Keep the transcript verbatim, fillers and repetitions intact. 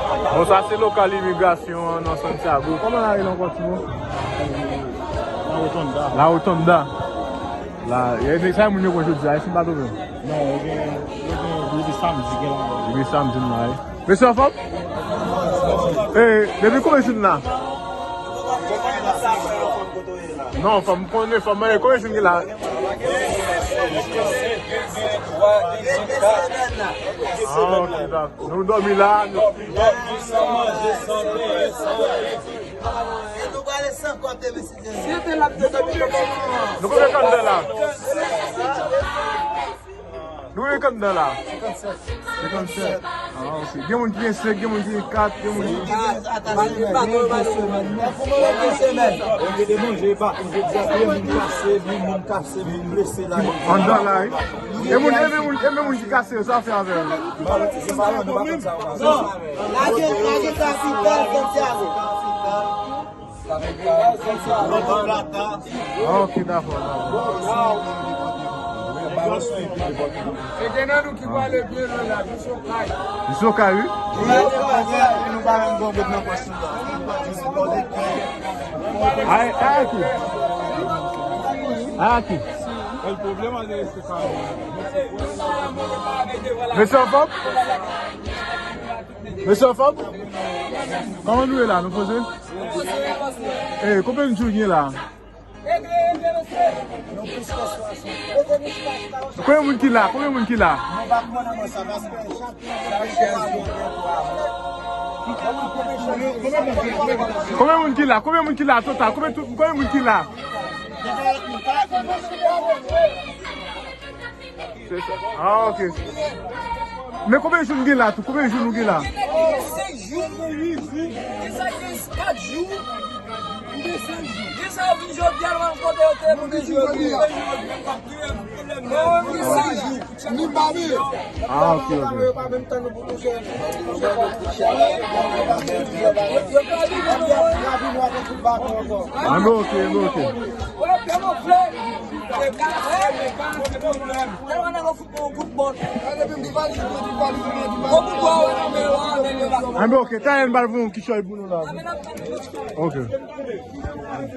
Bon, sa se lokal imigrasyon an nan Santiago. Kòman la rele ankò, Timo? La Rotonda. La Rotonda. La, e, sa moun yo konn jodi a, si m pa twonpe m. Non, yo gen, yo gen, depi samdi gen la. Depi samdi m la, wi. Mesye anfòm? E, depi konbyen jou n la? Non, fò m konnen, fò m mande konbyen jou n gen la? Ah, ok, dakò. Nou dòmi la, nou San manje, san bwè, san... E nou prale san kote, mesye. Si yo te la, te dòmi kòman? Nou konbyen kandidan la? Nou konbyen kandidan la? Senkannsèt. Senkannsèt. Ah, ok. Gen moun ki gen senk, gen moun ki gen kat, gen moun ki... Gen de semèn. Gen de semèn. Jodi a, gen moun kase, gen moun kase, moun blese la. Anndan la, wi. E moun, e men moun, e men moun ki kase yo, sa fè avè yo? Lage, lage kapital Santiago. Ah, ok, dakò, dakò. E gen nan nou ki prale byen lwen la, nou sou kay. Nou sou kay, wi. Nou pa menm bon bout nan pòch nou. Ay, ay, aki. Ay, aki. Mesye anfòm? Mesye anfòm? Kòman nou ye la? Nou poze? Eh, konbyen jou n gen la? Konbyen moun ki la? Konbyen moun ki la? Konbyen moun ki la? Konbyen moun ki la total? Konbyen tou, konbyen moun ki la? Se sa. Ah, ok. Men konbyen jou n gen la tou? Konbyen jou nou gen la? Senk jou, uit jou. Gen sa gen kat jou. Gen senk jou. Gen sa yo vin jodi a, nou pa kote yo te, moun vin jodi a. Non, gen senk jou. Ah, ok, ok. Yo pa vin nou. Ah, men ok, men ok. Ah, men ok, talè n pral fè yon kichòy pou nou la. Ok.